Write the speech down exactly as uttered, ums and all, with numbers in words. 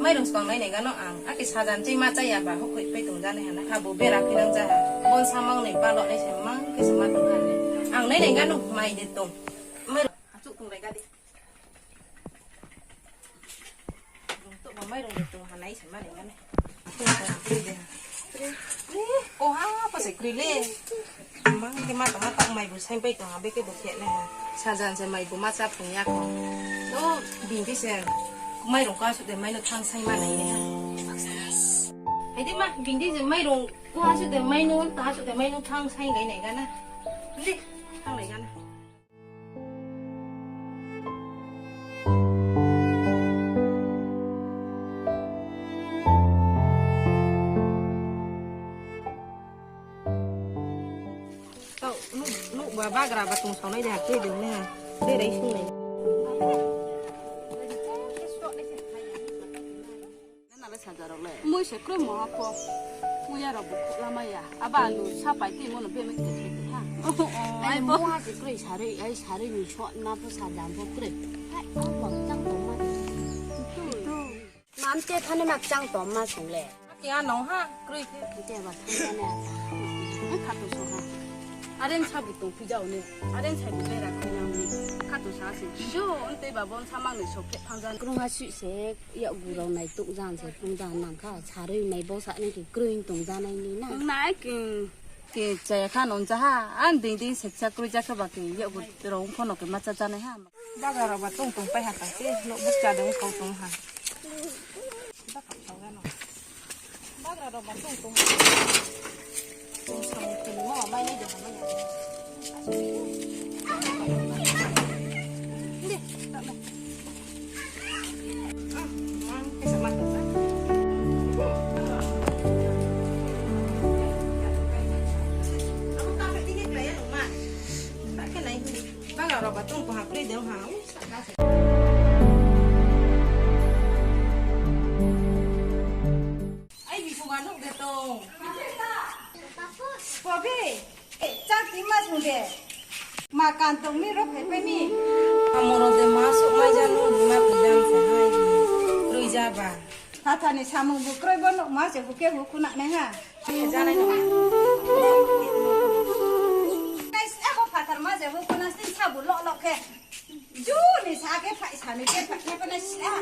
Mairung skang nai nai gano ang. Akhe sajan chei ma chaya ba, hokhoi pai tong ja nai ha na. Abo bera khe nang ja ha. Bon samang nai palo nai se mang khe se ma tong ha. Ang nai nai gano mai de tong. Mairung achuk tong rai ga di. Rung to ba mairung de tong ha nai se ma nai gano. Ko ha pa se kroi le. Mang khe ma tong ma tong mai bu saing pai tong ha, be khe bu khe nai ha. Sajan se mai bu ma cha phung ya kho. To bing di se mairung ko ha suh de mai no thang saing ma nai nai ha. Hai di ma, bing di se mairung ko ha suh de mai no, ta ha suh de mai no thang saing gai nai gana. Di, thang nai gana. Tau, nuh, nuh ba bagra ba tong saonai de ha, tui de ne ha. Berai sungnai. Nana le saja rok le. Mui se kroi moha pho. Mui ya rok bu khouh lama ya. Aba alu sapai timo no bemai khe khe ha. Ai moha se kroi sarui, ai sarui ni so na pho saja pho kroi. Ai, abo chang tongma. Mam te thani mak chang tongma sung le. Aki a nong ha, kroi khe. Te ba thang ne. Ai khato so ha. Aren sa bu tong phi jao ne. Aren sa bu bera khe nang ne. Khato sa se. Jo, on te ba bon samang ni so khe thang ja. Krung ha sui se. Yakgu rao nai tuk jan se tong jan nang kha, sarui mai bo sa nai khe kroi tong ja nai ni na. Nai khe, khe chaya kha nung ja ha, ang ding ding se cha kroi ja khe ba khe yakgu rao pho no khe ma cha ja nai ha. Bagra rao ba tong tong pai ha ta khe, nouh bukcha de ong kau tong ha. Bagra rao ba tong tong. Tong samung tong mo, mai nai de ha, mai nai de. Di, tak nai. Ah, mang, kesa ma tong na. Abo tak khe tini klai ya nung ma. Tak khe nai. Bagra rao ba tong tong ha, kroi de ha. Ai, biphung a nouh de tong. Kobi, eh, chang ti ma sung de. Ma kan tong mi ro phai phai mi. Amo ro de ma suh mai ja nu ma pi jang sa hai. Kroi ja ba. Phathar ni samung bu kroi bo nouh ma se bu khe bu khuna nai ha. Khe ja nai nung. Nai se abo phathar ma se bu khuna sin sa bu lo lo khe. Ju ni sa khe phai sa ni khe phai khe phai na sila.